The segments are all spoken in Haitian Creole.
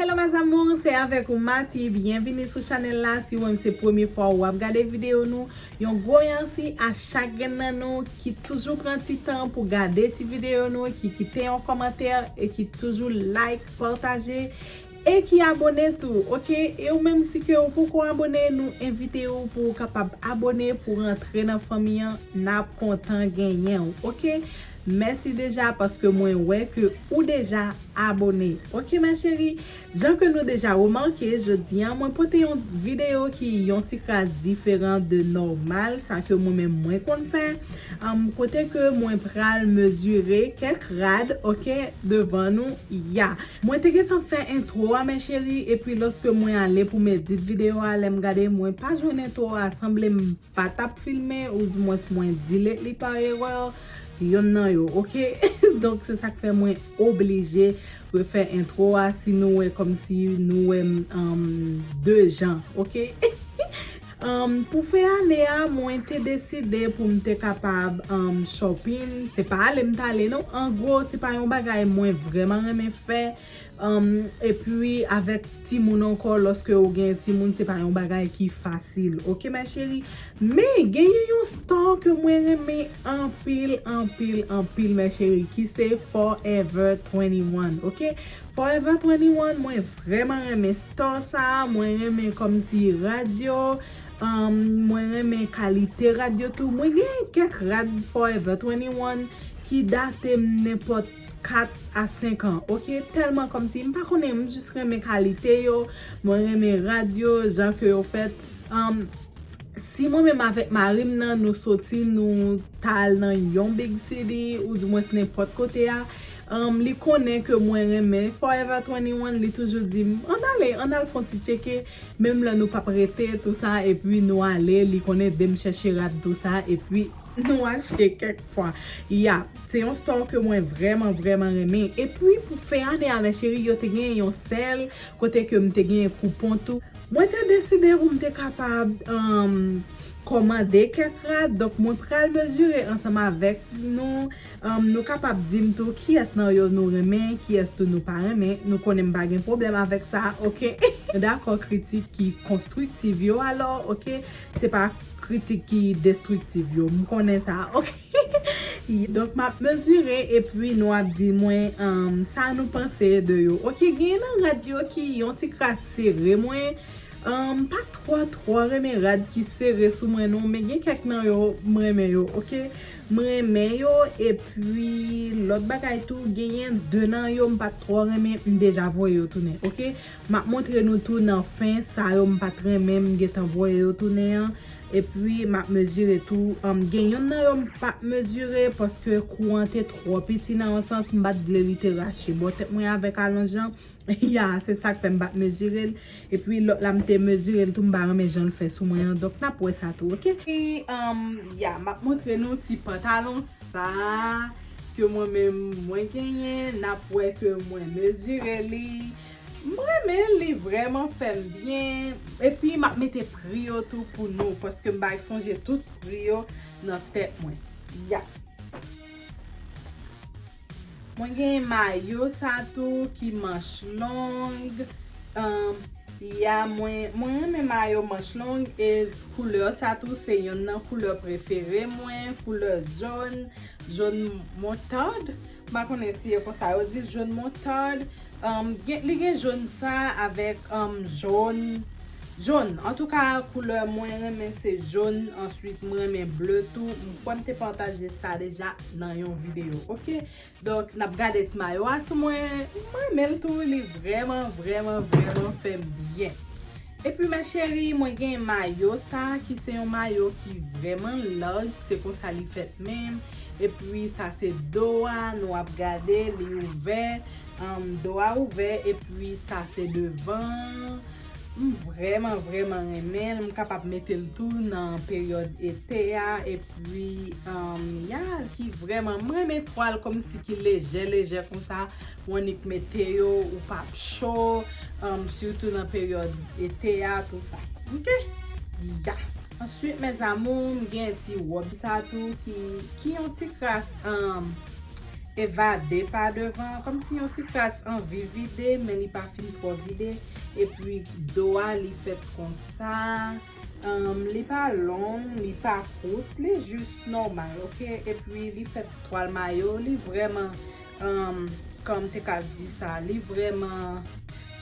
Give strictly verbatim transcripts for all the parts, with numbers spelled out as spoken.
Hello mes amours, se avèk ou Mati. Byenvini sou chanèl la. Si ou menm se premye fwa w ap gade videyo nou, yon gwo mèsi a chak grenn nan nou ki toujou pran ti tan pou gade ti videyo nou, ki kite yon kòmantè e ki toujou like, pataje e ki abone tou, oke? E ou menm si ke ou poko abone, nou envite ou pou ou kapab abone pou rantre nan fanmi an, n ap kontan genyen w, oke? Mèsi deja paske mwen wè ke ou deja abone. Oke ma cheri, jan ke nou deja remake, jodi a mwen pote yon videyo ki yon ti kras diferan de nòmal, sa ke mwen menm mwen konn fè. Am, kote ke mwen pral mezire kèk rad, oke, devan nou, ya. Mwen te gentan fè entwo a, mes chéri, epi lòske mwen ale pou m edit videyo a, lè m gade, mwen pa jwenn entwo a, sanble m pa t ap filme, oudimwens mwen delete li pa erè, yonn nan yo, oke? Donk, se sa k fè mwen oblije refè entwo a, si nou wè kòmsi nou wè m, um, de jan, oke? Um, pou fen ane a, mwen te deside pou m te kapab, um, shopping. Se pa ale m t ale, non. An gwo, se pa yon bagay mwen vrèman renmen fè. Um, epi, avèk timoun ankò, lòske ou gen timoun, se pa yon bagay ki fasil. Oke, ma chérie? Men, genyen yon store ke mwen renmen anpil, anpil, anpil, ma chérie, ki se Forever twenty-one, oke? Forever twenty-one, mwen vrèman renmen store sa, mwen renmen kòmsi rad yo, um, mwen renmen kalite rad yo tou. Mwen gen kèk rad Forever twenty-one ki date m nenpòt kat a senk an, oke? Tèlman kòmsi, m pa konnen, m jis renmen kalite yo, mwen renmen rad yo, jan ke yo fèt. Um, si mwen menm avèk mari m nan, nou soti, nou t al nan yon big city, oudimwens nenpòt kote a, um, li konnen ke mwen renmen Forever twenty-one, li toujou di m, ann ale, ann al fè yon ti tcheke, menm lè nou p ap rete, tou sa, epi nou ale, li konnen de m chèche rad, tou sa, epi nou achte kèk fwa. Ya, se yon store ke mwen vrèman, vrèman renmen. Epi pou fen ane a, mes chéri, yo te gen yon sèl kote ke m te gen koupon tou. Mwen te deside pou m te kapab, um, kòmande kèk rad. Donk, mwen pral mezire ansanm avèk nou. Um, nou kapab di m tou kiyès nan yo nou renmen, kiyès tou nou pa renmen. Nou konnen m pa gen pwoblèm avèk sa, oke? Mwen dakò kritik ki konstriktiv yo, alò, oke? Se pa kritik ki destriktiv yo. M konnen sa, oke? Donk, m ap mezire epi nou ap di mwen, um, sa nou panse de yo. Oke, gen nan rad yo ki yon ti kras sere mwen. Um, m pa twò, twò renmen rad ki sere sou mwen non, men gen kèk nan yo, m renmen yo, oke? M renmen yo, epi lòt bagay tou, genyen de nan yo, m pa twò renmen, m deja voye yo tounen, oke? M ap montre nou tou nan fen, sa yo m pa t renmen, m gentan voye yo tounen an. Epi, m ap mezire tou. Um, gen yonn nan yo m p ap mezire paske kou an te twò piti nan yon sans, m pa t vle li te rache bò tèt mwen avèk alonj lan. Ya, se sa k fè m pa t mezire l. Epi, lòt la, m te mezire l tou, m pa renmen jan l fè sou mwen an. Donk, n ap wè sa tou, oke? E, um, ya, m ap montre nou ti pantalon sa ke mwen menm mwen genyen. N ap wè ke mwen mezire li. M renmen l, li vrèman fè m byen. Epi, m ap mete pri yo tou pou nou, paske m pa sonje tout pri yo nan tèt mwen. Ya. Mwen gen mayo sa tou ki manch long. Um, ya, mwen, mwen renmen mayo manch long e koulè sa tou se yonn nan koulè prefere mwen, koulè jòn, jòn moutad. M pa konnen si e konsa yo di, jòn moutad. Um, gen, li gen jòn sa avèk, um, jòn, jòn. Antouka, koulè mwen renmen se jòn, answit mwen renmen ble tou. M kwè m te pataje sa deja nan yon videyo, oke? Donk, n ap gade ti mayo a sou mwen. M renmen l tou, li vrèman, vrèman, vrèman fè m byen. Epi, mes chéries, mwen gen mayo sa, ki se yon mayo ki vrèman laj, se konsa li fèt menm. Epi, sa se do a, nou ap gade, li ouvè, um, do a ouvè, epi sa se devan. M vrèman, vrèman renmen l. M kapab mete l tou nan peryòd ete a, epi, um, ya, ki vrèman, m renmen twal kòmsi ki lejè, lejè konsa. Ou annik mete yo, ou p ap cho, um, sitou nan peryòd ete a, tou sa. Oke? Ya. Answit, mes amours, m gen ti wòb sa tou ki, ki yon ti kras, um, evade pa devan, kòmsi yon ti kras anvi vide, men li pa fin twò vide. Epi do a, li fèt konsa. Um, li pa long, li pa kout, li jis nòmal, oke? Epi li fèt twal mayo, li vrèman, um, kòm te ka di sa, li vrèman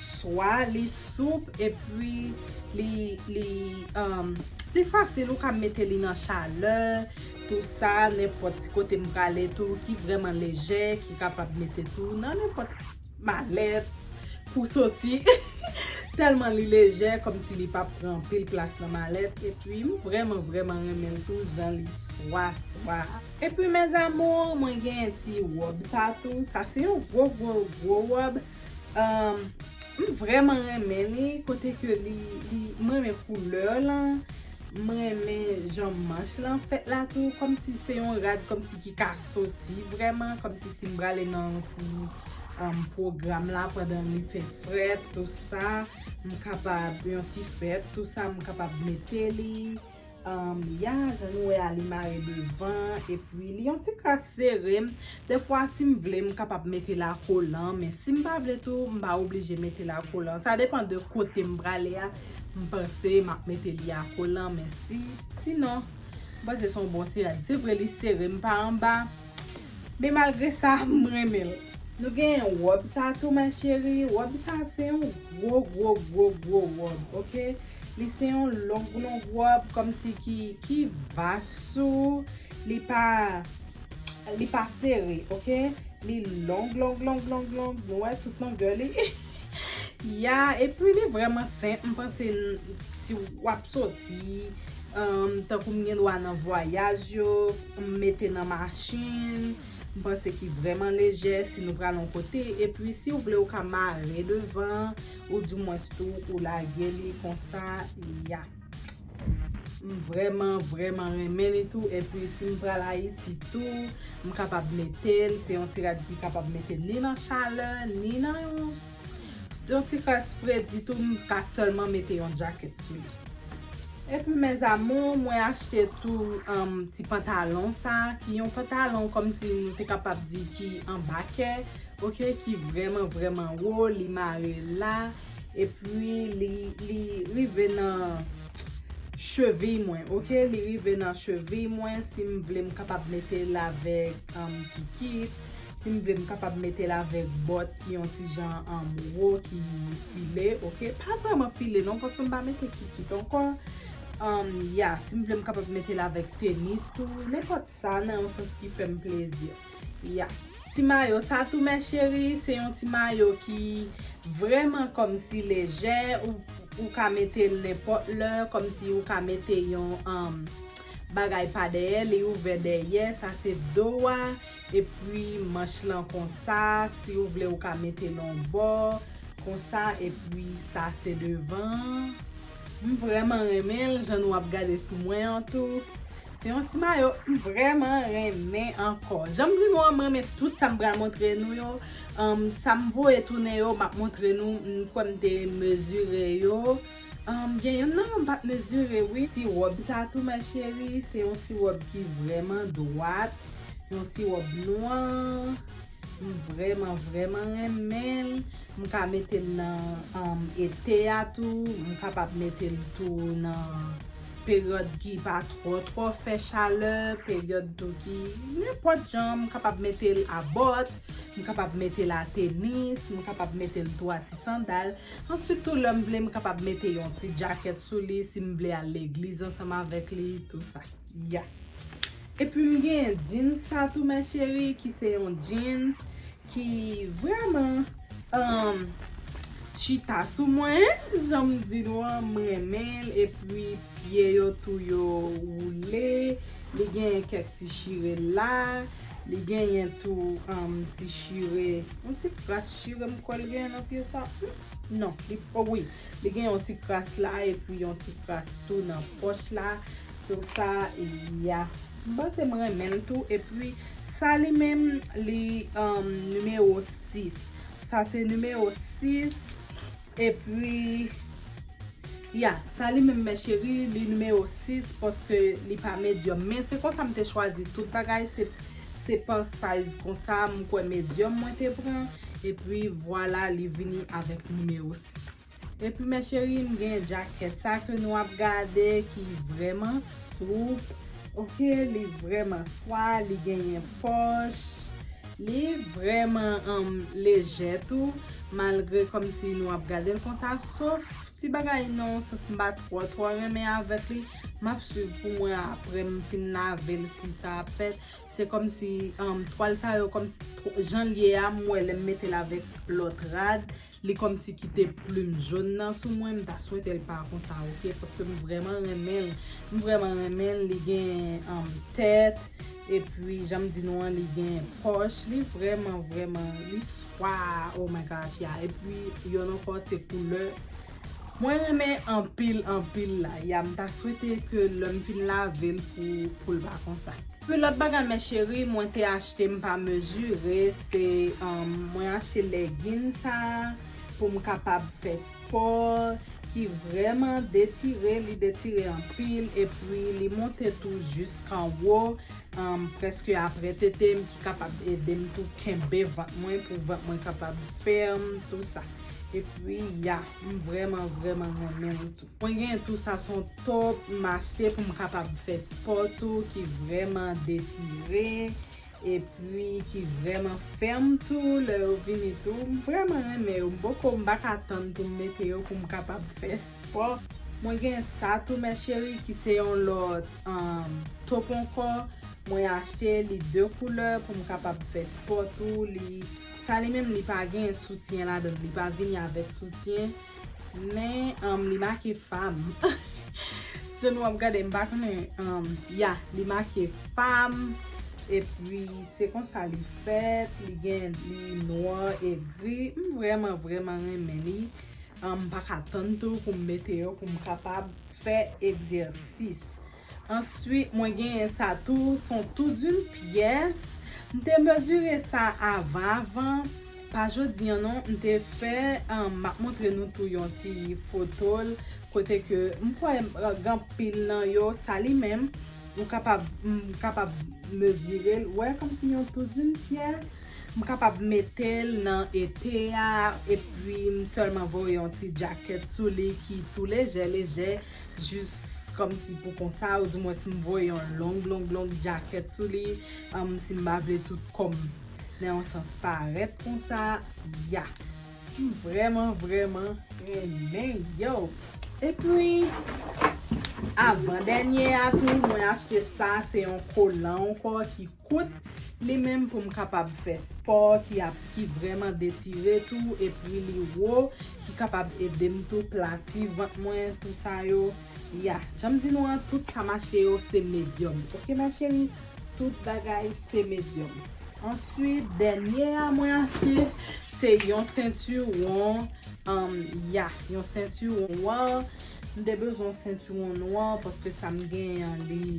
swa, li soup, epi li, li, um, li fasil, ou ka mete li nan chalè, tou sa, nenpòt ti kote m prale tou, ki vrèman lejè, ki kapab mete tou nan nenpòt malèt pou soti. Tèlman li lejè, kòmsi li p ap pran anpil plas nan malèt. Epi m vrèman, vrèman renmen l tou, jan li swa, swa. Epi, mes amours, mwen gen ti wòb sa tou. Sa se yon gwo, gwo, gwo wòb. Um, m vrèman renmen li, kote ke li, li, m renmen koulè lan. M renmen jan manch lan fèt la tou, kòmsi se yon rad, kòmsi ki ka soti vrèman, kòmsi si m prale nan yon ti, um, pwogram la pandan li fè frèt, tou sa, m kapab, yon ti fèt, tou sa, m kapab mete li. Um, ya, jan nou wè a, li mare devan, epi li yon ti kras sere m. Defwa, si m vle, m kapab mete l a kolan, men si m pa vle tou, m pa oblije mete l a kolan. Sa depann de kote m prale a, m panse m ap mete li a kolan, men si, sinon, m panse se yon bon ti rad. Se vre, li sere m pa anba, men malgre sa, m renmen l. Nou gen wòb sa tou, ma chérie. Wòb sa, se yon gwo, gwo, gwo, gwo wòb, oke? Li se yon long, long wòb, kòmsi ki, ki vas tou. Li pa, li pa sere, oke? Li long, long, long, long, long. Nou wè tout longè li. Ya, epi li vrèman senp. M panse n-, si w ap soti, um, tankou m gen dwa nan vwayaj yo, m mete nan machin, m panse ki vrèman lejè si nou pral yon kote. Epi si w vle, ou ka mare devan, ou dimwens tou, ou lage li konsa, ya. M vrèman, vrèman renmen li tou. Epi si m pral Ayiti tou, m kapab mete l. Se yon ti rad ki kapab mete ni nan chalè, ni nan yon, yon ti kras fredi tou. M ka sèlman mete yon djakèt sou li. Epi, mes amours, mwen achte tou, um, ti pantalon sa, ki yon pantalon kòmsi nou te kapab di ki anba kè, oke, ki vrèman, vrèman wo, li mare la, epi li, li rive nan cheviy mwen, oke, li rive nan cheviy mwen, si m vle m kapab mete l avèk, um, kikit, si m vle m kapab mete l avèk bòt ki yon ti jan, um, wo, ki file, oke, pa vrèman file non, paske m pa mete kikit ankò, um, ya, si m vle m kapab mete l avèk tenis tou, nenpòt sa nan yon sans ki fè m plezi. Ya. Ti mayo sa tou, mes chéries, se yon ti mayo ki vrèman kòmsi lejè, ou, ou ka mete l nenpòt lè, kòmsi ou ka mete yon, um, bagay pa dèyè, li ouvè dèyè, sa se do a, epi manch lan konsa, si ou vle ou ka mete l yon bò, konsa, epi sa se devan. M vrèman renmen l, jan nou ap gade sou mwen an tou. Se yon ti mayo m vrèman renmen ankò. Jan m di nou an, m renmen tout sa m pral montre nou yo. Anm, sa m voye tounen yo, m ap montre nou. M kwè m te mezire yo. Anm, gen youn nan yo m pa t mezire, wi. Ti wòb sa tou, ma chérie, se yon ti wòb ki vrèman dwat. Yon ti wòb nwa. M vrèman, vrèman renmen l. M ka mete l nan, anm, ete a tou. M kapab mete l tou nan peryòd ki pa twò, twò fè chalè. Peryòd tou ki nenpòt jan. M kapab mete l a bòt. M kapab mete l a tenis. M kapab mete l tou a ti sandal. Answit tou, lè m vle, m kapab mete yon ti djakèt sou li si m vle al legliz ansanm avèk li, tou sa. Ya. Epi m gen jeans sa tou, ma chérie, ki se yon jeans ki vrèman, um, chita sou mwen, jan m di nou an, m renmen l, epi pye yo tou yo woule, li genyen kèk ti chire la, li genyen tou, um, ti chire, yon ti kras chire m kwè l genyen nan pye sa. Hmm, non, li, o wi, li gen yon ti kras la, epi yon ti kras tou nan pòch la. Tou sa, ya. M panse m renmen l tou. Epi, sa li menm, li, um, nimewo sis. Sa se nimewo sis. Epi, ya, sa li menm, ma chérie, li nimewo sis, paske li pa medyòm. Men se konsa m te chwazi tout bagay. Se, Se pa size konsa, m kwè medium mwen te pran. Epi vwala, li vini avèk nimewo sis. Epi, mes chéries, m gen djakèt sa ke nou ap gade ki vrèman soup. Ok, li vrèman swa, li genyen pòch. Li vrèman, um, lejè tou, malgre kòmsi nou ap gade l konsa, sof ti bagay nan yon sans m pa twò, twò renmen avèk li. M ap swiv pou mwen apre m fin lave l si sa ap fèt. Se kòmsi, um, twal sa yo, kòmsi tw- jan l ye a, m wè lè m mete l avèk lòt rad, li kòmsi kite plim jòn nan sou mwen. M ta swete l pa konsa, ok, paske m vrèman renmen l. M vrèman renmen l, li gen, um, tèt, epi jan m di nou an, li gen pòch, li vrèman, vrèman, li swa, oh my gosh, ya, epi yonn ankò se koulè. Mwen renmen anpil, anpil la, ya, m ta swete ke lè m fin lave l pou, pou l pa konsa. Epi lòt bagay, mes chéries, mwen te achte, m pa mezire, se, um, mwen achte legging sa pou m kapab fè spò, ki vrèman detire, li detire anpil, epi li monte tou jiskanwo, um, prèske apre tete m, ki kapab ede m tou kenbe vant mwen, pou vant mwen kapab fèm, tou sa. Epi, ya, m vrèman, vrèman renmen l tou. Mwen gen tou sa, se yon top m achte pou m kapab fè spò tou, ki vrèman detire, epi ki vrèman fèm tou, lè yo vini tou. M vrèman renmen yo, m poko, m pa ka tann pou m mete yo pou m kapab fè spò. Mwen gen sa tou, mes chéries, ki se yon lòt, um, top ankò. Mwen achte li de koulè pou m kapab fè spò tou. Li, sa li menm, li pa gen soutyen ladan l, li pa vini avèk soutyen. Men, um, li make fam. Jan nou ap gade, m pa konnen, um, ya, li make fam. Epi, se konsa li fèt, li gen, li nwa e gri. M vrèman, vrèman renmen li. Um, m pa ka tann tou pou m mete yo, pou m kapab fè egzèsis. Answit, mwen genyen sa tou, se yon tout d'une pyès. M te mezire sa avan, avan. Pa jodi an non, m te fè, um, m ap montre nou tou yon ti foto l, kote ke m kwè, uh, gen anpil nan yo, sa li menm, ou kapab, m kapab mezire l. Wè, kòmsi yon tout d'une pyès. M kapab mete l nan ete a, epi m sèlman voye yon ti djakèt sou li ki tou lejè, lejè, jis kòmsi pou konsa, oudimwens m voye yon long, long, long djakèt sou li, um, si m pa vle tout kò m nan yon sans parèt konsa, ya. M vrèman, vrèman renmen yo. Epi, avan dènye a tou, mwen achte sa, se yon kolan ankò ki kout, li menm pou m kapab fè spò, ki ap, ki vrèman detire tou, epi li wo, ki kapab ede m tou plati vant mwen, tou sa yo. Ya, jan m di nou an, tout sa m achte yo, se medium. Ok, mes chéries? Tout bagay, se medium. Answit, dènye a mwen achte, se yon sentiwon, um, ya, yon sentiwon nwa. M te bezwen yon sentiwon nwa, paske sa m genyen an, li,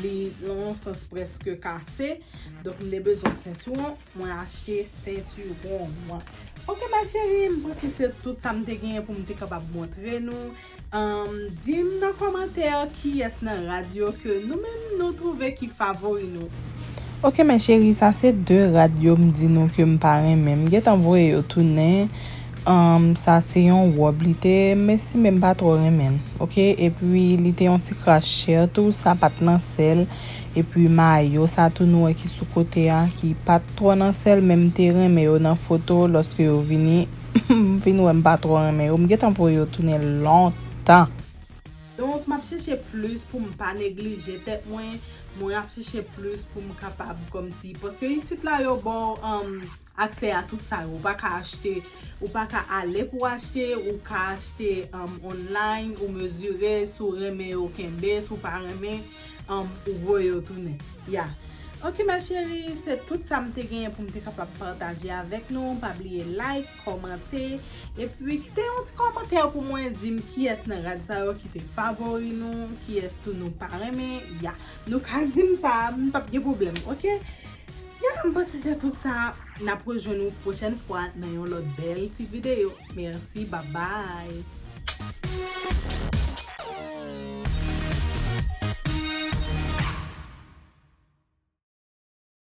li, nan yon sans, prèske kase. Donk, m te bezwen sentiwon. Mwen achte sentiwon an. Ok, mes chéries, m panse se tout sa m te genyen pou m te kapab montre nou. Um, di m nan kòmantè kiyès nan rad yo ke nou menm nou twouve ki favori nou. Ok, mes chéries, sa se de rad yo m di nou ke m pa renmen. M gentan voye yo tounen. Um, sa se yon wòb, li te, m estime m pa twò renmen l. Ok, epi li te yon ti kras chè tou, sa pa t nan sèl. Epi mayo sa tou nou wè ki sou kote a, ki pa t twò nan sèl, men m te renmen yo nan foto, lòske yo vini, m vin wè m pa twò renmen yo. M gentan voye yo tounen lontan. Donk, m ap chèche plis pou m pa neglije tèt mwen. Mwen ap chèche plis pou m kapab kòmsi, paske isit la yo ba w, um, aksè a tout sa yo. Ou pa ka achte, ou pa ka ale pou achte, ou ka achte, um, online, ou mezire, si w renmen yo kenbe, si w pa renmen, um, ou voye yo tounen. Ya. Ok, mes chéries, se tout sa m te genyen pou m te kapab pataje avèk nou. Pa bliye like, kòmante, epi kite yon ti kòmantè pou mwen, di m kiyès nan rad sa yo ki te favori nou, kiyès tou nou pa renmen. Ya. Nou ka di m sa, m p ap gen pwoblèm, ok? Ya, m panse se tout sa. N ap rejwenn nou pwochèn fwa nan yon lòt bèl ti videyo. Mèsi, babay.